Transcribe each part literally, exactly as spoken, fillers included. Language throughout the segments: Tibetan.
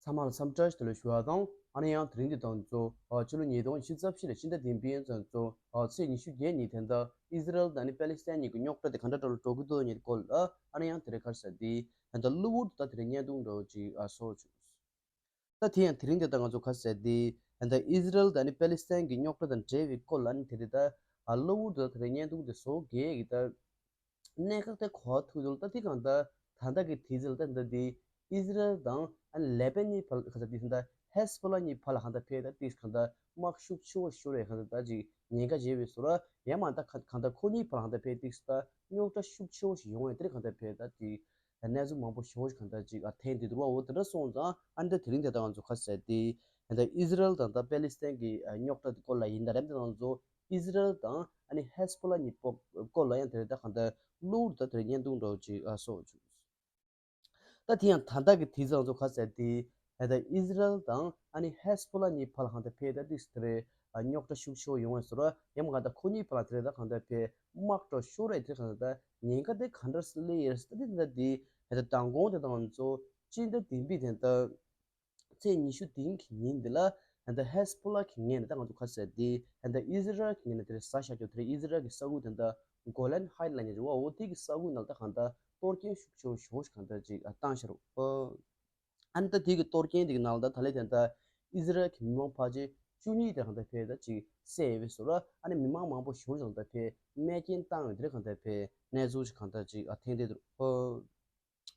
ཚང་མ་ལ་འཚམས་འདྲི་བཀྲ་ཤིས་བདེ་ལེགས་ཞུ་བ་དང་། ཨ་ནི་ཡང་དེ་རིང་འདི་དང་གཙོ་ཕྱི་ལོ་ཉིས་སྟོང་ཉི་ཤུ་རྩ་བཞི་ལོའི་ཕྱི་ཟླ་བདུན་པའི་ཚུན་ཚོད་ཚེས་ཉི་ཤུ་བརྒྱད་ཉིན་དེ་འདྲ་ཨི་ཟི་རལ་དང་ཨ་ནི་པེ་ལི་སི་ཐན་གཉིས་ཀྱི་རྙོག་དྲ་དེ་ག་འདྲ་འདྲ་ལ་འགྲོ་གི་འདུག་ཉིན་སྐོར་ལ་ཨ་ནི་ཡང་དེ་རིང་ག་རེ་ཟེར་དེ་ད་གློ་བུར་དུ་ད་དེ་རིང་བརྙན་ཐུང་འདྲ་བོ་ཅིག་བཟོ་བྱུང་། ད་དེ་ཡང་དེ་རིང་འདི་ད་ང་ཚོ་ག་རེ་ཟེར་དེ་ད་ཨི་ཟི་རལ་དང་ཨ་ནི་པེ་ལི་སི་ཐན་གྱི་རྙོག་དྲ་དང་འབྲེལ་བའི་སྐོར་ལ་ཨ་ནི་དེ་རིང་ད་གློ་བུར་དུ་ད་དེ་རིང་བརྙན་ཐུང་དེ་བཟོ་དགོས་ཀྱི་ད། གནད་འགག་དེ་གོ་བ་ཐུག་དུས་ད་དེ་གང་ལྟར་ད་ལྟ་གི་དུས་ཚོད་ལ་ད་ལྟ་དེ་ཨི་ཟི་རལ་དང་ཨ་ནི་ལེ་པན་གཉིས་བར་ག་ས་དེ་ད་ཧེ་སི་བྷོ་ལ་གཉིས་བར་ལ་གང་ལྟར་ཕེ་ད་ཏིག་གང་ལྟར་དམག་ཤུགས་ཆེ་བོ་ཤོར་རེད། གང་ལྟར་ད་ཅིག་ཉེན་ཁ་བྱེད་པའི་བཟོ་འདྲ་ཡང་མ་ད་གང་ལྟར་ཁོ་གཉིས་བར་ལ་གང་ལྟར་ཕེ་ཏིག་ད་རྙོག་དྲ་ཤུགས་ཆེ་བོ་ཞིག་ཡོང་བས་དེ་གང་ལྟར་ཕེ་ད་ཅིག་གནས་ཚུལ་མང་པོ་ཞེ་པོ་ཞིག་གང་ལྟར་ཅིག་ཨ་ཐེངས་འདི་འདུག་བ། འོ་དེ་འདྲ་སོང་ཙང་ཨ་ནི་ད་དེ་རིང་དེ་ད་ང་ཚོ་ག་ཟེར་དེ་ད་ཨི་ཟི་རལ་དང་ད་པེ་ལི་སི་ཐན་གྱི་རྙོག་དྲ་དེ་སྐོར་ལ་ཡིན་ད་རེད། དེ་ང་ཚོ་ཨི་ཟི་རལ་དང་ཨ་ནི་ཧེ་སི་བྷོ་ལ་གཉིས་པོ་སྐོར་ལ་ཡང་དེ་རེད། ད་གང་ལྟར་གློ་བུར་ད་དེ་རིང་བརྙན་ཐུང་འདྲ་བོ་ཅིག་ཨ་བཟོ་བྱུང་། ད་དེ་ཡང་ད་ལྟ་གི་དུས་ཚོད་ང་ཚོ་ག་ཟེར་དེ་ད་ཨི་ཟི་རལ་དང་ཨ་ནི་ཧེ་སི་བྷོ་ལ་གཉིས་བར་ལ་གང་ལྟར་ཕེ་ད་ཏིག་དེ་རེད། རྙོག་དྲ་ཤུགས་ཆེ་བོ་ཡོང་བའི་བཟོ་འདྲ་ཡང་མ་གང་ལྟར་ཁོ་གཉིས་བར་ལ་དེ་རེད། ད་གང་ལྟར་ཕེ་དམག་འདྲ་ཤོར་རེད། དེ་གང་ལྟར་ཉེན་ཁ་དེ་ག་འདྲ་སླེབས་ཡོད་རེད། ད་དེ་ད་དེ་ད་མདང་དགོང་དེ་ད་ང་ཚོ་སྤྱི་ཟླ་བདུན་པའི་དེ་ད་ཚེས་ཉི་ཤུ་བདུན་གྱི་ཉིན་འདི་ལ་ད་ལྟ་ཧེ་སི་བྷོ་ལ་གི་ངོས་ནས་ད་ང་ཚོ་ག་ཟེར་དེ་ད་ལྟ་ཨི་ཟི་རལ་གི་ངོས་ནས་དེ་རེད། ས་ཤར་ཕྱོགས་དེ་རེད། ཨི་ཟི་རལ་གྱི་ས་ཁུལ་དེ་ད་གོ་ལན་ཧའི་ཊི་ལབ་མཁན་རེད་བ། འོ་དེ་གི་ས་ཁུལ་ནང་ད་གང་ལྟར་གཏོར་སྐྱོན་ཤུགས་ཆེ་བོ་ཞེ་པོ་ཞིག་གང་ལྟར་ཅིག་བཏང་ཤག་རོ། ཨ་ནི་ད་དེ་གི་གཏོར་སྐྱོན་དེ་གི་ནང་ལ་ད་ད་ལན་དེ་ད་ཨི་ཟི་རལ་གྱི་མི་མང་ཕལ་ཆེར་བཅུ་གཉིས་དེ་གང་ལྟར་ཕེ་ད་ཅིག་བསད་ཡོད་པའི་བཟོ་འདྲ། ཨ་ནི་མི་མང་མང་པོ་ཞེ་པོ་ཞིག་གང་ལྟར་ཕེ་རྨས་སྐྱོན་བཏང་ཡོད། དེ་རེད། གང་ལྟར་ཕེ་གནས་ཚུལ་ཞིག་གང་ལྟར་ཅིག་ཨ་ཐེངས་དེ་འདུག་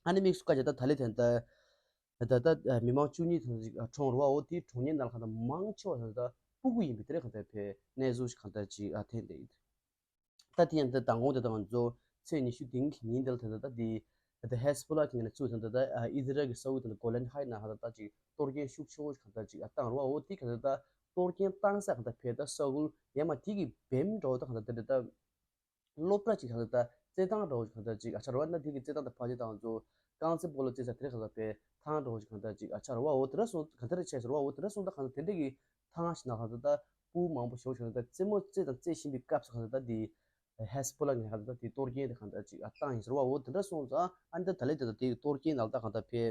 ཨ་ནི་དམིགས་སུ་བཀར་བྱས་ད་ད་ལན་དེ་ད་ད་ལྟ་མི་མང་བཅུ་གཉིས་ཐོན་ཅིག་གྲོངས་རེད་བ། འོ་དེའི་གྲོངས་མཁན་ནང་ལ་གང་ལྟར་མང་ཆེ་བ་ད་ལྟ་སྤུ་གུ་ཡིན་པའི་དེ་རེད། གང་ལྟར་ཕེ་གནས་ཚུལ་ཞིག་གང་ལྟར་ཅིག་ཨ་ཐེངས་དེ་ཡིན། ད་དེ་ཡང་ད་མདང་དགོང་དེ་ད་ང་ཚོ་ཚེས་ཉི་ཤུ་བདུན་གྱི་ཉིན་དེ་ལ་ད་ལྟ་ད་དེ་ད་ཧེ་སི་བྷོ་ལ་གི་ངོས་ནས་ཚུར་ད་ལྟ་ད་ཨི་ཟི་རལ་གྱི་ས་ཁུལ་ད་ལྟ་གོ་ལན་ཧའི་ཊི་ནང་ད་ལྟ་ཅིག་གཏོར་སྐྱོན་ཤུགས་ཆེ་བོ་ཞིག་གང་ལྟར་ཅིག་ཨ་བཏང་རེད་བ། འོ་དེ་གང་ལྟར་ད་གཏོར་སྐྱོན་བཏང་ས་གང་ལྟར་ཕེ་ད་ས་ཁུལ་ཡང་མ་དེ་གི་བེམ་འདྲ་བོ་ད་གང་ལྟར་དེ་འདྲ་ད། སློབ་གྲྭ་ཅིག་གང་ལྟར་ད་རྩེད་ཐང་འདྲ་བོ་གང་ལྟར་ཅིག་ཨ་ཆགས་རེད་བ། ན་དེ་གི་རྩེད་ཐང་དང་ཕལ་ཆེར་ད་ང་ཚོ་རྐང་རྩེད་སྤོ་ལོ་རྩེ་ས་དེ་རིང་གང་ལྟར་ཕེ་ཐང་འདྲ་བོ་ཅིག་གང་ལྟར་ཅིག་ཨ་ཆགས་རེད་བ། འོ་དེ་འདྲ་སོང་གང་ལྟར་རེད་ཆགས་ས་རེད་བ། འོ་དེ་འདྲ་སོང་ད་གང་ལྟར་དེ་འདྲ་གི་ཐང་ཞིག་ན་གང་ལྟར་ད་སྤུ་གུ་མང་པོ་ཞེ་པོ་ཞིག་གང་ལྟར་རྩེད་མོ་རྩེ་དང་རྩེ་བཞིན་པའི་སྐབས་སུ་གང་ལྟར་ད་དེ་ཧེ་སི་བྷོ་ལ་ངས་གང་ལྟར་ད་དེ་གཏོར་སྐྱོན་དེ་གང་ལྟར་ཅིག་ཨ་བཏང་ཡིན་ཟེར་བ། འོ་དེ་འདྲ་སོང་ཙང་ཨ་ནི་ད་ད་ལན་དེ་ད་དེ་གི་གཏོར་སྐྱོན་ནང་ད་གང་ལྟར་ཕེ།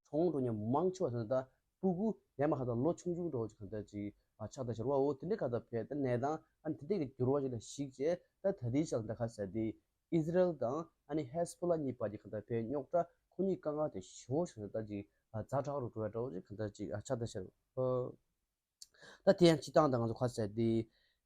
གྲོངས་འགྲོ་མཁན་མང་ཆེ་བ་ད་ལྟ་སྤུ་གུ་ཡང་མ་གང་ལྟར་ལོ་ཆུང་ཆུང་འདྲ་བོ་ཅིག་གང་ལྟར་ཅིག་ཨ་ཆགས་ད་ཤར་བ། འོ་དེ་འདྲའི་གང་ལྟར་ཕེ་ད་གནས་སྟངས་ཨ་ནི་དེ་འདྲའི་གི་འགྱུར་བ་ཞིག་ལ་གཞིགས་བྱས་ད་ད་ལྟའི་ཆར་ད་ག་ཟེར་དེ་ཨི་ཟི་རལ་དང་ཨ་ནི་ཧེ་སི་བྷོ་ལ་གཉིས་བར་གྱི་གང་ལྟར་ཕེ་རྙོག་དྲ་ཁོ་གཉིས་དཀའ་ངལ་དེ་ཞེ་པོ་ཞིག་ད་ཅིག་ཨ་ཛ་དྲག་རུ་འགྲོ་བའི་འདྲ་བོ་ཅིག་གང་ལྟར་ཅིག་ཨ་ཆགས་ད་ཤར་བ། ད་དེ་ཡང་སྤྱི་བཏང་ད་ང་ཚོ་ག་ཟེར་དེ་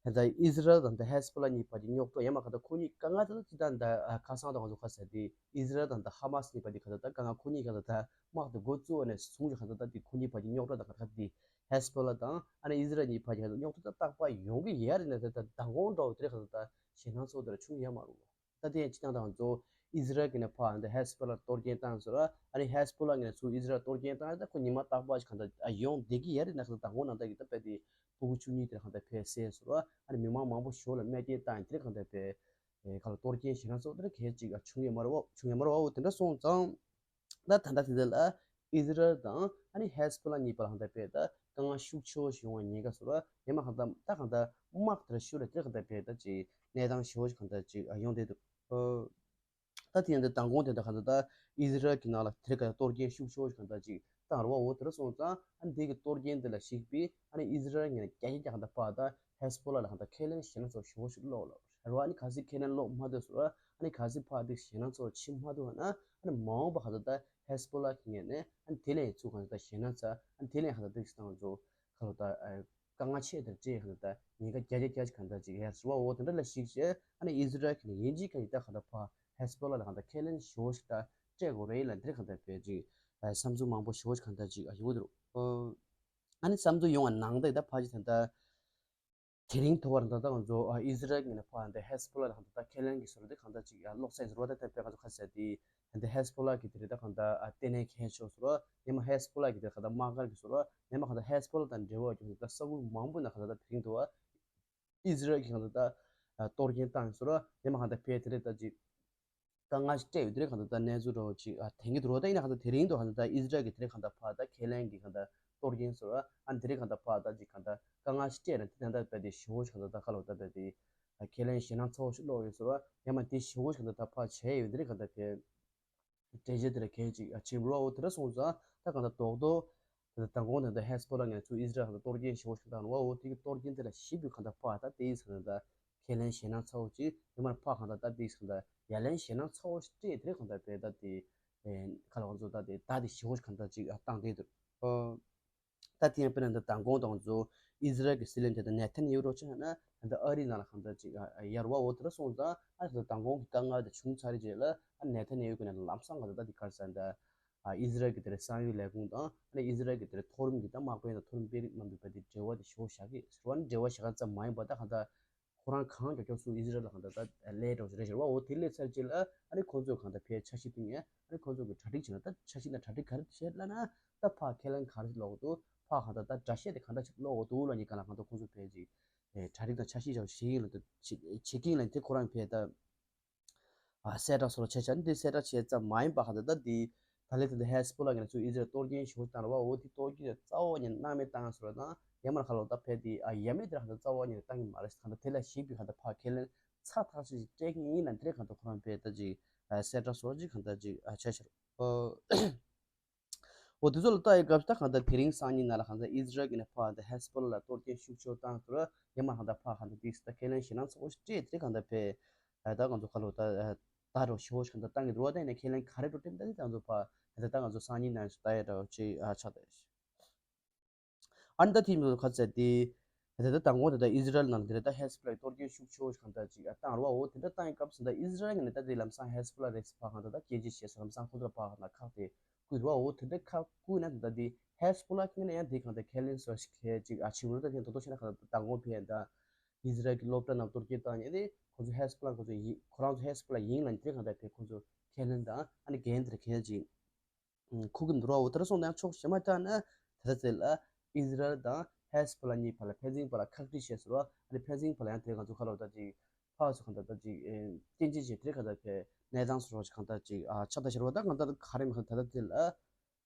ད་ཨི་ཟི་རལ་དང་ད་ཧེ་སི་བྷོ་ལ་གཉིས་བར་གྱི་རྙོག་དྲ་ཡང་མ་གང་ལྟར་ཁོ་གཉིས་དཀའ་ངལ་ད་སྤྱི་བཏང་ད་ཁ་སང་ད་ང་ཚོ་ག་ཟེར་དེ་ཨི་ཟི་རལ་དང་ད་ཧ་མ་སི་གཉིས་བར་གྱི་གང་ལྟར་ད་དཀའ་ངལ་ཁོ་གཉིས་གང་ལྟར་ད་དམག་དེ་འགོ་བཙུགས་པ་ནས་བཟུང་གི་གང་ལྟར་ད་དེ་ཁོ་གཉིས་བར་གྱི་རྙོག་དྲ་དང་ག་ད་དེ་ཧེ་སི་བྷོ་ལ་དང་ཨ་ནི་ཨི་ཟི་རལ་གཉིས་བར་གྱི་གང་ལྟར་རྙོག་དྲ་ད་རྟག་པར་ཡོང་གི་ཡོད་རེད། ན་ད་ད་མདང་དགོང་འདྲ་བོ་དེ་རེད་གང་ལྟར་ད་ཞེད་སྣང་ཚ་བོ་དེ་འདྲ་བྱུང་ཡོད་མ་རེད། ད་དེ་ཡང་སྤྱི་བཏང་ད་ང་ཚོ་ཨི་ཟི་རལ་གྱི་ནས་ཕར་ད་ཧེ་སི་བྷོ་ལ་གཏོར་སྐྱོན་བཏང་ཟེར་བ། ཨ་ནི་ཧེ་སི་བྷོ་ལ་ངོས་ནས་ཚུར་ཨི་ཟི་རལ་གཏོར་སྐྱོན་བཏང་ད་ཁོ་ཉི་མ་རྟག་པར་ཞིག་གང་ལྟར་ཨ་ཡོང་བསྡད་ཀྱི་ཡོད་རེད། ན་གང་ལྟར་མདང་དགོང་ནང་ད་ཡིན་ད་དཔེ་དེ་སྤུ་གུ་བཅུ་གཉིས་དེ་གང་ལྟར་ཕར་བསད་ཟེར་བ། ཨ་ནི་མི་མང་མང་པོ་ཞེ་པོ་ལ་རྨས་སྐྱོན་བཏང་དེ་གང་ལྟར་ཕར་ཨེ་གང་ལ་གཏོར་སྐྱོན་ཞེད་སྣང་ཚ་བོ་དེ་འདྲ་གལ་ཅིག་ཨ་བྱུང་ཡོད་མ་རེད་བ། བྱུང་ཡོད་མ་རེད་བ། འོ་དེ་འདྲ་སོང་ཙང་ད་ད་ལྟ་དེ་འདྲ་ལ་ཨི་ཟི་རལ་དང་ཨ་ནི་ཧེ་སི་བྷོ་ལ་གཉིས་བར་ལ་གང་ལྟར་ཕར་ད་དཀའ་ངལ་ཤུགས་ཆེ་བོ་ཞིག་ཡོང་བའི་ཉེན་ཁ་ཟེར་བ། ཡང་མ་གང་ལྟར་ད་གང་ལྟར་དམག་དེ་འདྲ་ཤོར་རེད། དེ་གང་ལྟར་ཕར་ད་ཅིག་གནས་སྟངས་ཞེ་པོ་ཞིག་གང་ལྟར་ཅིག་ཨ་ཡོང་བསྡད་འདུག་ད་དེ་ཡང་འདི་མདང་དགོང་དེ་འདྲ་གང་ལྟར་ད་ཨི་ཟི་རལ་གྱི་ནང་ལ་དེ་ག་གཏོར་སྐྱོན་ཤུགས་ཆེ་བོ་ཞིག་གང་ལྟར་ཅིག་བཏང་རེད་བ། འོ་དེ་འདྲ་སོང་ཙང་ཨ་ནི་དེ་གི་གཏོར་སྐྱོན་དེ་ལ་གཞིགས་པའི་ཨ་ནི་ཨི་ཟི་རལ་ངོས་ནས་རྒྱ་ཆེ་རྒྱ་གང་ལྟར་ཕར་ད་ཧེ་སི་བྷོ་ལ་ལ་གང་ལྟར་ཁས་ལེན་ཞེད་སྣང་ཚ་བོ་ཞེ་པོ་ཞིག་སློག་ལ་རེད་བ། ཨ་ནི་གལ་སྲིད་ཁས་ལེན་སློག་མ་ཐུབ་ཟེར་བ། ཨ་ནི་གལ་སྲིད་ཕར་དེ་ཞེད་སྣང་ཚ་བོ་ཕྱིན་མ་ཐུབ་ན་ཨ་ནི་མ་འོངས་པ་གང་ལྟར་ད་ཧེ་སི་བྷོ་ལ་གི་ངོས་ནས་ཨ་ནི་དེ་ལས་ཚུར་གང་ལྟར་ཞེད་སྣང་ཚ་ཨ་ནི་དེ་ལས་གང་ལྟར་དེ་ཞེད་སྣང་ཚ་བོ་གང་ལྟར་ཨ། དཀའ་ངལ་ཆེ་དང་བཅས་གང་ལྟར་ཉེན་ཁ་བརྒྱ་ཆ་བརྒྱ་ཞིག་གང་ལྟར་ཅིག་ཡར་ཞུ་བ། འོ་དེ་འདྲ་ལ་གཞིགས་བྱས་ཨ་ནི་ཨི་ཟི་རལ་གྱི་ནས་ཡིན་གཅིག་གང་ཡིན་ད་གང་ལྟར་ཕར་ཧེ་སི་བྷོ་ལ་ལ་གང་ལྟར་ཁས་ལེན་ཞེ་པོ་ཞིག་ད་སྤྲད་དགོས་རེད་ལབ་འདིར་གང་ལྟར་བས་ཅིག་བསམ་ཚུལ་མང་པོ་ཞེ་པོ་ཞིག་གང་ལྟར་ཅིག་ཡོང་གི་འདུག་ཨ་ནི་བསམ་ཚུལ་ཡོང་བ་ནང་ད་ད་ཕར་ཅིག་ད་ལྟ་དེ་རིང་ཐོག་བར་ད་ལྟ་ང་ཚོ་ཨི་ཟི་རལ་གྱི་ནས་ཕར་ད་ཧེ་སི་བྷོ་ལ་ལ་གང་ལྟར་ད་ཁས་ལེན་གྱི་བཟོ་འདྲ་དེ་གང་ལྟར་ཅིག་ཡར་སློག་ཚར་ཟེར་བ། ད་ལྟ་བས་ང་ཚོ་ཁ་གསལ་དེ། ད་ལྟ་ཧེ་སི་བྷོ་ལ་གི་དེ་རེད། ད་གང་ལྟར་ཨ་ལྟེ་གནས་གལ་ཆེ་ཤོས་སུ་རོ། ཡང་མ་ཧེ་སི་བྷོ་ལ་གི་དེ་གང་ལྟར་དམག་སྒར་གི་སུ་རོ། ཡང་མ་གང་ལྟར་ཧེ་སི་བྷོ་ལ་དང་འབྲེལ་བ་ཡོད་ད་ས་ཁུལ་མང་པོ་ན་གང་ལྟར་ད་དེ་རིང་དུ་བ་ཨི་ཟི་རལ་གི་གང་ལྟར་ད་གཏོར་སྐྱོན་བཏང་སུ་རོ། ཡང་མ་གང་ལྟར་ཕར་དེ་རེད། ད་ཅིག་དཀའ་ངལ་ཞིག་སྤྲད་ཡོད་དེ་རེད། གང་ལྟར་ད་གནས་ཚུལ་རོ་ཅིག་ཨ་དེང་གི་དུ་རོ། ད་ཡིན་ན་གང་ལྟར་དེ་རིང་དུ་གང་ལྟར་ད་ཨི་ཟི་རལ་གི་དེ་རེད། གང་ལྟར་ཕར་ད་ཁས་ལེན་གི་གང་ལྟར་གཏོར་སྐྱོན་སུ་རོ། ཨ་དེ་རེད། གང་ལྟར་ཕར་ད་ཅིག་གང་ལྟར་དཀའ་ངལ་ཞིག་སྤྲད་ན་དེ་ད་ལྟ་བས་དེ་ཞེ་པོ་ཞིག་གང་ལྟར་ད་ཁ་ལོ་ད་བས་དེ་ཁས་ལེན་ཞེད་སྣང་ཚ་བོ་ཞིག་སློག་ཡོད་སུ་རོ། ཡང་མ་དེ་ཞེ་པོ་ཞིག་གང་ལྟར་ད་ཕར་བྱས་ཡོད་དེ་རེད། གང་ལྟར་ཕར། གྲོས་ཆོད་དེ་ལ་གལ་ཅིག་ཨ་ཆེན་པོ་རོ། འོ་དེ་འདྲ་སོང་ཙང་ད་གང་ལྟར་རྡོག་རྡོག་ད་ལྟ་མདང་དགོང་དེ་འདྲ་ཧེ་སི་བྷོ་ལ་ངོས་ཚུར་ཨི་ཟི་རལ་གང་ལྟར་གཏོར་སྐྱོན་ཞེ་པོ་ཞིག་བཏང་རོ། འོ་དེ་གི་གཏོར་སྐྱོན་དེ་ལ་ཞིབ་པའི་གང་ལྟར་ཕར་ད་དེ་ཡིན་ཟེར་ན་ད་ཁས་ལེན་ཞེད་སྣང་ཚ་བོ་ཅིག་ཡང་མར་ཕར་གང་ལྟར་ད་དེ་གང་ལྟར་ཡ་ལན་ཞེད་སྣང་ཚ་བོ་ཞིག་སྤྲད་དེ་གང་ལྟར་བས་ད་དེ་ཁ་ལ་ང་ཚོ་ད་དེ་ད་དེ་ཞེ་པོ་ཞིག་གང་ལྟར་ཅིག་བཏང་བསྡད་འདུག་ད་དེ་ཡང་དཔེར་ན་འདི་མདང་དགོང་དང་ཚོ་ཨི་ཟི་རལ་གྱི་སྲིད་བློན་དེ་དང་ནེ་ཐན་ཡ་ཧུ་རོགས་བྱས་ན་འདི་ཨ་རིའི་ནང་ལ་གང་ལྟར་ཅིག་ཡར་བ་འོ་དེ་འདྲ་སོང་ཙང་ཨ་ནི་མདང་དགོང་གི་དཀའ་ངལ་དེ་བྱུང་ཚར་རེད་རྗེས་ལ་ཨ་ནེ་ཐན་ཡ་ཧུ་གི་ནས་ལམ་སང་གང་ལྟར་ད་དེ་ག་རེ་ཟེར་ན་འདི་ཨི་ཟི་རལ་གྱི་དེ་རེད་གསང་བའི་ལས་ཁུངས་དང་ཨ་ནི་ཨི་ཟི་རལ་གྱི་དེ་རེད་མཐོ་རིམ་གྱི་ད་དམག་དཔོན་དང་མཐོ་རིམ་དཔོན་རིགས་རྣམས་ཀྱི་བར་དེ་འབྲེལ་བ་དེ་ཞེ་པོ་བཞག་གི་ཟེར་བ་ནི་འབྲེལ་བ་བཞག་ཙམ་མ་ཡིན་པ་ད་གང་ལྟར། ཁོ་རང་གང་མགྱོགས་མགྱོགས་སུ་ཨི་ཟི་རལ་ལ་གང་ལྟར་ད་སླེབས་འགྲོ་རེད་ཟེར་བ། འོ་དེ་སླེབས་ཚར་རྗེས་ལ་ཨ་ནི་ཁོ་ཚོས་གང་ལྟར་ཕར་འཆར་གཞི་བཏིང་ཡས་ཨ་ནི་ཁོ་ཚོ་གི་གྲ་སྒྲིག་བྱས་ན་ད་འཆར་གཞི་ན་གྲ་སྒྲིག་ག་རེ་བྱས་ལབ་ན་ད་ཕར་ཁས་ལེན་ག་རེ་ལོག་འདུག་ཕར་གང་ལྟར་ད་འགྲེལ་བཤད་དེ་ག་འདྲ་ཅིག་ཀློག་འོ་འདུག་ལབ་ནས་གང་ལ་གང་ལྟར་ཁོ་ཚོ་ཕར་ཅིག་གྲ་སྒྲིག་དང་འཆར་གཞི་བྱས་བྱེད་ཀྱིན་ལ་འདུག་བྱེད་བྱེད་ཀྱིན་ལ་དེ་ཁོ་རང་ཕར་ད་གསལ་བསྒྲགས་སོགས་ལ་བྱས་ཆ་འདི་གསལ་བསྒྲགས་བྱས་ཙམ་མ་ཡིན་པ་གང་ལྟར་ད་འདི་ད་ལས་དེ་འདི་ཧེ་སི་བྷོ་ལ་གི་ནས་ཚུར་ཨི་ཟི་རལ་གཏོར་སྐྱོན་ཞེ་པོ་བཏང་རེད་བ། འོ་དེ་གཏོར་སྐྱོན་རྩ་བ་ཉིད་སྣང་མེད་བཏང་ཟེར་བ་དང་ཡང་མར་ཁ་ལོ་ད་ཕར་དེ་ཨ་ཡ་མེད་དེ་ར་གང་ལྟར་རྩ་བ་ཉིད་བཏང་གི་མ་རེད། གང་ལྟར་དེ་ལ་ཞིབ་ཀྱི་གང་ལྟར་ཕར་ཁས་ལེན་ཚ་ཐག་ཆོད་ཅིག་སྤྲད་ཀྱི་ཡིན་ལ་དེ་རེད། གང་ལྟར་ཁོ་རང་ཕར་ད་ཅིག་གསལ་བསྒྲགས་སོགས་ཅིག་གང་ལྟར་ཅིག་བྱས་ཤར། འོ་དེ་ཚོ་ལ་ལྟ་ཡི་སྐབས་སུ་ད་གང་ལྟར་དེ་རིང་སང་ཉིན་ནང་ལ་གང་ལྟར་ཨི་ཟི་རལ་གྱི་ནས་ཕར་ད་ཧེ་སི་བྷོ་ལ་ལ་གཏོར་སྐྱོན་ཤུགས་ཆེ་བཏང་ཟེར་བ་ཡང་མར་གང་ལྟར་ཕར་གང་ལྟར་དེ་ད་ཁས་ལེན་ཞེད་སྣང་ཚ་བོ་ཞིག་སྤྲད་དེ་གང་ལྟར་ཕར་ད་ང་ཚོ་ཁ་ལོ་ད་ད་རོ་ཞེ་པོ་ཞིག་གང་ལྟར་བཏང་གི་འདུག་བ། ད་ཡིན་ན་ཁས་ལེན་ག་རེ་འགྲོ་སྤྲད་ད་ད་ང་ཚོ་ཕར་ད་ད་ང་ཚོ་སང་ཉིན་ནང་ཞིག་ལྟ་ཡ་འདྲ་བོ་ཅིག་ཨ་ཆགས་ད་ཡ་ཞིག་ཨ་ནི་ད་དེ་མི་ཁ་ཚད་དེ། ད་ལྟ་དང་པོ་ད་ལྟ་ཨི་ཟི་རལ་ནང་དེ་ལ་ད་ཧེ་སི་བྷོ་ལ་གཏོར་སྐྱོན་ཤུགས་ཆེ་བོ་ཞིག་གང་ལྟར་ཅིག་བཏང་རེད་བ། འོ་དེ་འདྲ་བཏང་ཡི་སྐབས་སུ་ད་ཨི་ཟི་རལ་ནས་ད་དེ་ལམ་སང་ཧེ་སི་བྷོ་ལ་རེད་ཟེར་ཕར་གང་ལྟར་ད་སྐད་ཆ་བཤད་ས་ལམ་སང་ཁོ་ཚོ་ལ་ཕར་གང་ལྟར་ཁག་དེ་བསྐུལ་རེད་བ། འོ་དེ་འདྲ་ཁག་བསྐུལ་ན་ད་ལྟ་དེ་ཧེ་སི་བྷོ་ལ་ཁ་ནས་ཡང་དེ་གང་ལྟར་ཁས་ལེན་བཟོ་ཞིག་གལ་ཅིག་ཨ་ཆེན་པོ་ད་དེ་དོ་དོ་བྱས་ན་གང་ལྟར་དང་པོ་ཕར་ད་ཨི་ཟི་རལ་གྱི་སློབ་གྲྭ་ནང་གཏོར་སྐྱོན་བཏང་ཡས་དེ་ཁོ་ཚོ་ཧེ་སི་བྷོ་ལ་ཁོ་ཚོ་ཡིན་ཁོ་རང་ཚོ་ཧེ་སི་བྷོ་ལ་ཡིན་ལབ་ནས་དེ་གང་ལྟར་ཕར་ཁོ་ཚོ་ཁས་ལེན་དང་ཨ་ནི་འགན་དེ་ལ་གལ་ཅིག་ཁུག་གི་འདུག་ར། འོ་དེ་འདྲ་སོང་ཙང་ཕྱོགས་གཞན་མ་ལྟ་ན་ད་ལྟ་ཚེ་ལ་ཨི་ཟི་རལ་དང་ཧེ་སི་བྷོ་ལ་གཉིས་བར་ལ་ཕན་ཚུན་བར་ལ་ཁག་དཀྲི་བྱས་ཟེར་བ། ཨ་ནི་ཕན་ཚུན་བར་ལ་ཡང་དེ་ང་ཚོ་ཁ་ལོ་ད་ཅིག་ཕར་ཚུར་གང་ལྟར་ད་ཅིག་སྐྱོན་བརྗོད་བྱས་དེ་གང་ལྟར་ཕར་གནས་སྟངས་སོགས་གང་ལྟར་ཅིག་ཆགས་ད་ཤར་བ། ད་གང་ལྟར་ག་རེ་མ་གང་ད་ལྟ་ཚེ་ལ་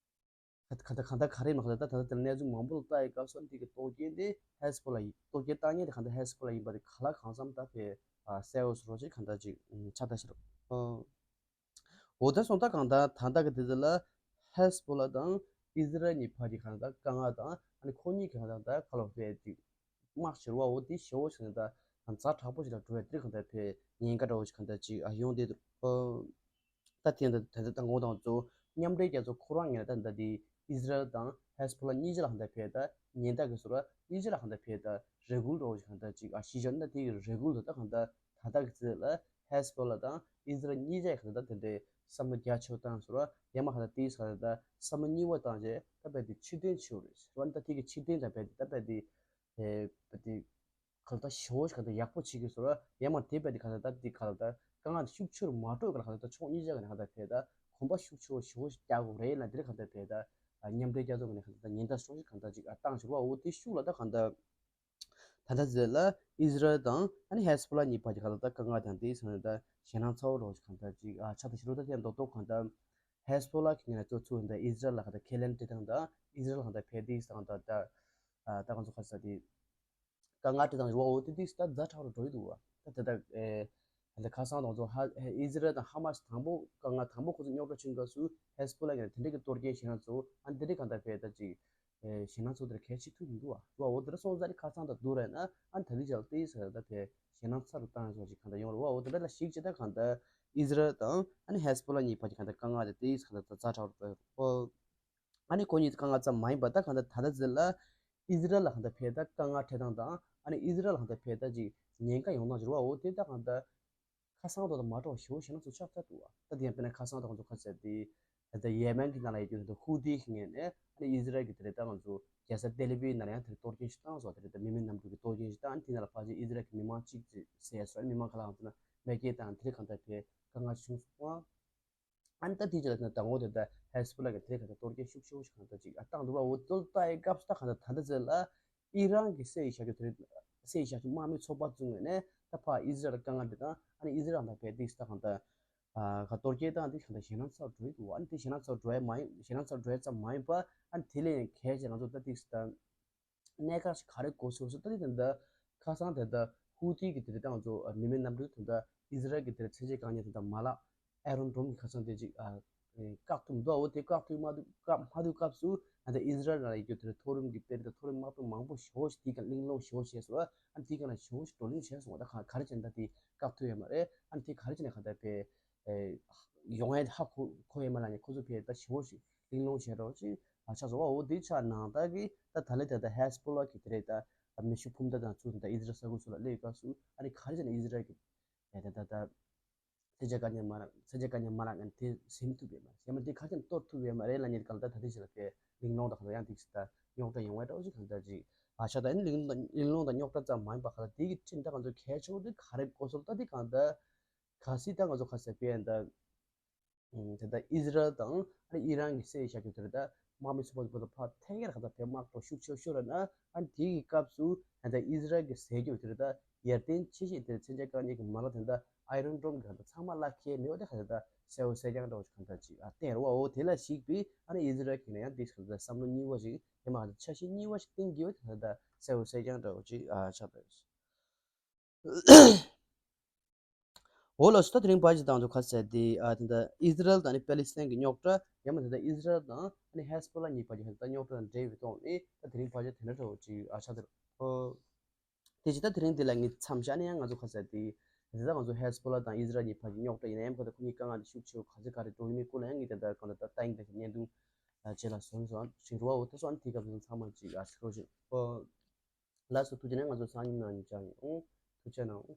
གང་ལྟར་གང་ལྟར་ག་རེ་མ་གང་ལྟར་ད་ལྟ་ཚེ་ལ་གནས་ཚུལ་མང་པོ་ལ་ལྟ་ཡི་སྐབས་སུ་འདི་གི་གཏོར་སྐྱོན་དེ་ཧེ་སི་བྷོ་ལ་ཡིན། གཏོར་སྐྱོན་བཏང་མཁན་དེ་གང་ལྟར་ཧེ་སི་བྷོ་ལ་ཡིན་པ་དེ་ག་ལ་གང་འཚམ་ད་ཕར་གསལ་བོ་སོགས་ཅིག་གང་ལྟར་ཅིག་ཆགས་ད་ཤར། འོ་ད་སོང་ད་གང་ལྟར་ད་ལྟ་གི་དུས་ཚོད་ལ་ཧེ་སི་བྷོ་ལ་དང་ཨི་ཟི་རལ་གཉིས་བར་གྱི་གང་ལྟར་དཀའ་ངལ་དང་ཨ་ནི་ཁོ་གཉིས་ཀྱི་གང་ལྟར་ད་ཁ་ལོ་ཕར་ཅིག་དམག་ཞི་བ་འོ་དེ་ཞེ་པོ་ཞིག་ནས་ད་ཛ་དྲག་པོ་ཞིག་ལ་འགྲོ་བའི་དེ་གང་ལྟར་ཕར་ཉེན་ཁ་འདྲ་བོ་ཞིག་གང་ལྟར་ཅིག་ཡོང་བསྡད་འདུག་ད་དེ་ད་ད་ད་ངོ་དང་གཙོ་མཉམ་འབྲེལ་རྒྱལ་ཚོགས་ཁོ་རང་ངོས་ནས་ད་ད་དེ་ཨི་ཟི་རལ་དང་ཧེ་སི་བྷོ་ལ་གཉིས་ཆ་ལ་གང་ལྟར་ཕར་ད་ཉེན་བརྡ་གི་ཟེར་བ་གཉིས་ཆ་ལ་གང་ལྟར་ཕར་ད་རེ་སྐུལ་འདྲ་བོ་ཞིག་གང་ལྟར་ཅིག་ཨ་ཞིག་བྱུང་ད་དེ་གི་རེ་སྐུལ་དེ་ད་གང་ལྟར་ད་ལྟ་གི་ཚེ་ལ་ཧེ་སི་བྷོ་ལ་དང་ཨི་ཟི་རལ་གཉིས་ཆ་གང་ལྟར་དེ་འདྲའི་བསམ་བློ་རྒྱ་ཆེ་བོ་བཏང་ཟེར་བ་ཡང་མ་གང་ལྟར་དེའི་གང་ལྟར་བསམ་བློ་གཉིས་པོ་བཏང་རྗེས་ད་ཕར་དེ་ཕྱིར་འཐེན་བྱེད་དགོས་རེད་ཟེར་བ། ད་དེ་གི་ཕྱིར་འཐེན་ད་ཕར་དེ་ད་ཕར་དེ་ཨེ་ཕར་དེ་གང་ལྟར་ཞེ་པོ་ཞིག་གང་ལྟར་ཡག་པོ་བྱེད་དགོས་ཟེར་བ་ཡང་མ་དེ་ཕར་དེ་གང་ལྟར་ད་དེ་གང་ལྟར་དཀའ་ངལ་ཤུགས་ཆེ་རུ་མ་འགྲོ་བར་གང་ལྟར་ཕྱོགས་གཉིས་ཆ་གི་ནས་གང་ལྟར་ཕར་ད་གོམ་པ་ཤུགས་ཆེ་བོ་ཞེ་པོ་ཞིག་རྒྱག་དགོས་རེད་ལབ་དེ་གང་ལྟར་ཕར་ད་མཉམ་འབྲེལ་རྒྱལ་ཚོགས་ཀྱི་ནས་གང་ལྟར་ཉེན་བརྡ་སོགས་ཞིག་གང་ལྟར་ཅིག་ཨ་བཏང་ཟེར་བ། འོ་དེ་ཤུགས་ལ་ད་གང་ལྟར་ད་ལྟ་ཟེར་ལ་ཨི་ཟི་རལ་དང་ཨ་ནི་ཧེ་སི་བྷོ་ལ་གཉིས་བར་གྱི་གང་ལྟར་ད་དཀའ་ངལ་དང་དེའི་ས་ནས་ད་ཞེད་སྣང་ཚ་བོ་རོགས་ཞིག་གང་ལྟར་ཅིག་ཨ་ཆགས་ད་ཤི་རོ། ད་དེ་མདོག་མདོག་གང་ལྟར་ཧེ་སི་བྷོ་ལ་གི་ངོས་ནས་གཙོ་ཚུགས་ད་ཨི་ཟི་རལ་ལ་གང་ལྟར་ཁས་ལེན་སྤྲད་སྟངས་དང་ཨི་ཟི་རལ་གང་ལྟར་ཕར་དེའི་ས་གང་ལྟར་ད་ཨ་ད་གང་ཚོ་ཁ་ས་དེ་དཀའ་ངལ་སྤྲད་སྟངས་རེད་བ། འོ་དེ་དུས་ད་ཛ་དྲག་རུ་འགྲོ་ཡི་འདུག་བ། ད་དེ་དག་ཨེ་ད་ཁ་སང་དང་ཚོ་ཧ་ཨི་ཟི་རལ་དང་ཧ་མ་སི་དང་པོ་དཀའ་ངལ་དང་པོ་ཁོ་ཚོ་རྙོག་དྲ་བྱུང་སྐབས་སུ་ཧེ་སི་བྷོ་ལ་ཡང་དེ་འདྲ་གི་གཏོར་སྐྱོན་ཞེད་སྣང་ཚོ་ཨ་འདི་འདྲ་གང་ལྟར་ཕར་ད་ཅིག་ཨེ་ཞེད་སྣང་ཚོ་དེར་གལ་ཆེ་ཐུག་མི་འདུག་བ། འོ་དེ་འདྲ་སོང་ཙང་ནི་ཁ་སང་དང་བསྡུར་རེད་ན་ཨ་ད་ལི་ཅག་ཏེ་ཟེར་ད་ཕར་ཞེད་སྣང་ཚ་རུ་བཏང་ཡོང་ཞིག་གང་ལྟར་ཡོང་རེད་བ། འོ་དེ་འདྲ་ལ་གཞིགས་བྱས་ད་གང་ལྟར་ཨི་ཟི་རལ་དང་ཨ་ནི་ཧེ་སི་བྷོ་ལ་གཉིས་བར་གྱི་གང་ལྟར་དཀའ་ངལ་དེ་ཏེ་ཟེར་གང་ལྟར་ཛ་དྲག་རུ་འགྲོ་ཡོད་རེད་བ། ཨ་ནི་ཁོ་གཉིས་དཀའ་ངལ་ཙམ་མ་ཡིན་པར་ད་གང་ལྟར་ད་ལྟ་ཟེར་ལ་ཨི་ཟི་རལ་ལ་གང་ལྟར་ཕར་ད་དཀའ་ངལ་འཕྲད་སྟངས་དང་ཨ་ནི་ཨི་ཟི་རལ་ལ་གང་ལྟར་ཕར་ད་ཅིག་ཉེན་ཁ་ཡོང་སྟངས་ཅིག་རེད་བ། འོ་དེ་ད་གང་ལྟར་ཁ་སང་དང་མ་འདྲ་བ་ཞེ་པོ་ཞེད་སྣང་ཚོ་ཆགས་ཚར་འདུག་བ། ད་དེ་ཡང་དཔེར་ན་ཁ་སང་དང་ཚོ་ཁ་ཟེར་དེ་ད་ཡེ་མེན་གྱི་ནང་ལ་ཡོད་རྒྱུ་དེ་ཧུ་ཐི་གི་ངོས་ནས་ཨ་ནི་ཨི་ཟི་རལ་གྱི་དེ་རེད་ད་ང་ཚོ་རྒྱལ་ས་ཏེ་ལི་བིའི་ནང་ལ་ཡང་དེ་གཏོར་སྐྱོན་ཞིག་བཏང་སོང་བ། དེ་རེད་ད་མི་མེད་གནམ་གྲུ་གི་གཏོར་སྐྱོན་ཞིག་བཏང་། ཨ་ནི་དེ་ནང་ལ་ཕལ་ཆེར་ཨི་ཟི་རལ་གྱི་མི་མང་གཅིག་ཅིག་བསད་སོང་། ཨ་ནི་མི་མང་ཁ་ལ་ང་ཚོ་ན་མེ་སྐྱེས་བཏང་། དེ་རེད་གང་ལྟར་དེ་དཀའ་ངལ་བྱུང་སོང་བ། ཨ་ནི་ད་དེའི་རྗེས་ལ་ད་ལྟ་ངོ་དེ་ད་ཧེ་སི་བྷོ་ལ་གི་དེ་ག་ད་གཏོར་སྐྱོན་ཤུགས་ཆེ་བོ་ཞིག་གང་ལྟར་ཅིག་ཨ་བཏང་འདུག་བ། འོ་དེ་ལྟ་ཡི་སྐབས་སུ་ད་གང་ལྟར་ད་ལྟ་ཟེར་ལ་ཨི་རན་གྱི་སའི་ཤར་ཕྱོགས་དེ་རེད། སའི་ཤར་ཕྱོགས་དམག་མི་ཚོགས་པ་བཙུགས་ནས་ནས་ད་ཕར་ཨི་ཟི་རལ་དཀའ་ངལ་འདི་དང་ཨ་ནི་ཨི་ཟི་རལ་དང་ཕར་དེ་ད་གང་ལྟར་ཨ་ག་གཏོར་སྐྱོན་བཏང་དེ་གང་ལྟར་ཞེད་སྣང་ཚ་བོ་འགྲོ་ཡི་འདུག་བ། ཨ་ནི་དེ་ཞེད་སྣང་ཚ་བོ་འགྲོ་ཡ་མ་ཡིན། ཞེད་སྣང་ཚ་བོ་འགྲོ་ཡ་ཙམ་མ་ཡིན་པ་ཨ་ནི་དེ་ལས་ཡང་གལ་ཆེ་ང་ཚོ་ད་དེ་ད་གནད་འགག་ཞིག་ག་རེ་གོ་སོང་ཟེར་ད་དེ་ད་ཁ་སང་དེ་ད་ཧུ་ཐི་གི་དེ་ད་ང་ཚོ་མི་མེད་གནམ་གྲུ་དེ་ད་ཨི་ཟི་རལ་གྱི་དེ་ད་མཚོན་ཆ་བཀག་མཁན་དེ་ད་མ་ལག་ཨེ་རོན་ཌོམ་གྱི་ཁ་སང་དེ་ཅིག་ཨ་ བཀག་ཐུབ་མི་འདུག་འོ་དེ་བཀག་ཐུབ་མ་ཐུབ་བཀག་མ་ཐུབ་སྐབས་སུ་ཨ་ད་ཨིས་རལ་ནང་ཡོད་དེ་མཐོ་རིམ་གྱི་དཔེར་ན་མཐོ་རིམ་དམག་དཔོན་མང་པོ་ཞེ་པོ་ཞིག་དེའི་སྒང་གླེང་སློང་ཞེ་པོ་བྱས་སོང་། ཨ་དེའི་སྒང་ལ་ཞེ་པོ་ཞིག་བགྲོ་གླེང་བྱས་སོང་། ད་ག་རེ་བྱས་ན་ད་དེ་བཀག་ཐུབ་ཡོད་མ་རེད། ཨ་དེ་ག་རེ་བྱས་ན་ག་ད་ཕེ་ཡོང་ཡ་ཧ་གོ་གོ་ཡོད་མ་ལ་ནི་ཁོ་ཚོ་ཕེ་ད་ཞེ་པོ་ཞིག་གླེང་སློང་བྱས་རོགས་ཅིག་ཨ་ཆགས་སོང་། འོ་དེ་ཆ་ནང་ད་གི་ད་ད་ལེ་ད་ད་ཧེ་སི་བྷོ་ལ་གི་དེ་རེད། ད་མེ་ཤུགས་འཕུར་མདའ་དང་ཚུར་ད་ཨིས་རལ་ས་ཁུལ་ཚོ་ལ་སླེབས་སྐབས་སུ་ཨ་ནི་ག་རེ་བྱས་ན་ཨིས་རལ་གི་ད་ད་ད། ཚད་འཇལ་བཀག་ཉར་མ་རག་ཚད་འཇལ་བཀག་ཉར་མ་རག་ངན་དེ་ཟིན་ཐུབ་ཡོད་མ་རེད། ཡང་མ་དེ་ཁ་ཆེམས་གཏོར་ཐུབ་ཡོད་མ་རེད་ལབ་མཁན་གང་ལྟར་ད་ལྟའི་ཆ་ལ་དེ་གླེང་སློང་དང་གང་ལྟར་ཡང་དེ་ཟིན་ད་རྙོག་དྲ་ཡོང་བའི་འདྲ་བོ་ཞིག་གང་ལྟར་ཅིག་ཨ་ཆགས། ད་ཡིན་གླེང་སློང་དང་རྙོག་དྲ་ཙམ་མ་ཡིན་པ་གང་ལྟར་དེ་གི་ཁྲིམས་ད་ང་ཚོ་གལ་ཆེ་བོ་དེ་ག་རེ་གོ་སོང་ད་དེ་གང་ལྟར་ག་སྲིད་ད་ང་ཚོ་ཁ་གསལ་པའི་ད་ད་ལྟ་ཨིས་རལ་དང་ཨ་ནི་ཨི་རན་གྱི་སྲིད་བཞག་རྒྱུ་དེ་རེད། ད་དམག་མི་ཚོ་པོ་ད་ཕར་ཐད་ཀར་གང་ལྟར་བས་དམག་གྲོགས་ཤུགས་ཆེ་ཤོས་རེད་ན། ཨ་ནི་དེ་གི་སྐབས་སུ་ད་ལྟ་ཨིས་རལ་གྱི་ཟས་རྒྱུ་དེ་རེད། ད་ཡར་ཐོན་ཆེ་ཤོས་དེ་ཚན་ཆ་དཀའ་ངལ་གྱི་མ་ལག་དེ་འདྲ་ཨའི་རོན་ཌོམ་གི་གང་ལྟར་ཚང་མ་གླ་ཁེལ་མེད་པ་དེ་གང་ལྟར་གསལ་པོ་གསལ་རྐྱང་འདྲ་བོ་ཞིག་གང་ལྟར་ཅིག་ཨ་བསྟན་རེད་བ། འོ་དེ་ལ་གཞིགས་པའི་ཨ་ནི་ཨིས་རལ་གྱི་ནས་ཡང་དེ་གང་ལྟར་བསམ་བློ་གཉིས་པ་ཞིག་ཡང་མ་གང་ལྟར་འཆར་གཞི་གཉིས་པ་ཞིག་བཏིང་གི་ཡོད། དེ་གང་ལྟར་གསལ་པོ་གསལ་རྐྱང་འདྲ་བོ་ཅིག་ཨ་ཆགས་འདུག་འོ་ལགས་སོ། ད་དེ་རིང་བར་གྱི་དང་དུ་ཁ་གསལ་དེ་ཨ་དེ་འདྲ་ཨིས་རལ་དང་ནི་པེ་ལི་སི་ཐན་གྱི་རྙོག་དྲ་ཡང་མ་དེ་འདྲ་ཨིས་རལ་དང་ནི་ཧེ་སི་བྷོ་ལ་གཉིས་བར་གྱི་ཧེ་ད་རྙོག་དྲ་དང་འབྲེལ་བའི་ཐོག་ནས་ད་དེ་རིང་བར་གྱི་དེ་འདྲ་འདྲ་བོ་ཅིག་ཨ་ཆགས་འདུག་ཨོ། དེ་བཞིན་ད་དེ་རིང་འདི་ལ་ངས་མཚམས་བཞག་ནས་ཡང་ང་ཚོ་ཁ་གསལ་དེ་དེ་ད་ང་ཚོ་ཧེ་སི་བྷོ་ལ་དང་ཨིས་རལ་གཉིས་བར་གྱི་རྙོག་དྲ་ཡིན་ན་ཡང་ཁོ་ད་ཁོ་གཉིས་དཀའ་ངལ་དེ་ཤུགས་ཆེ་བོ་ག་ཚོད་ག་རེ་འགྲོ་གི་མིན་སྐོར་ལ་ཡང་ངས་དེ་ད་གང་ལྟར་ད་ལྟ་ཡིན་ད་བརྙན་ཐུང་རྗེས་ལ་བཟོ་བཟོ་ཞིག་རུ་བ། འོ་དེ་སོང་དེ་སྐབས་ཚང་མ་ཅིག་ཨ་ཤི་རོ་ཞིག་ཨོ། ལགས་སོ། ཐུགས་རྗེ་གནང་། ང་ཚོ་སང་ཉིན་ནང་ཉིན་བཅར་ཡིན། ཨོ། ཐུགས་རྗེ་གནང་།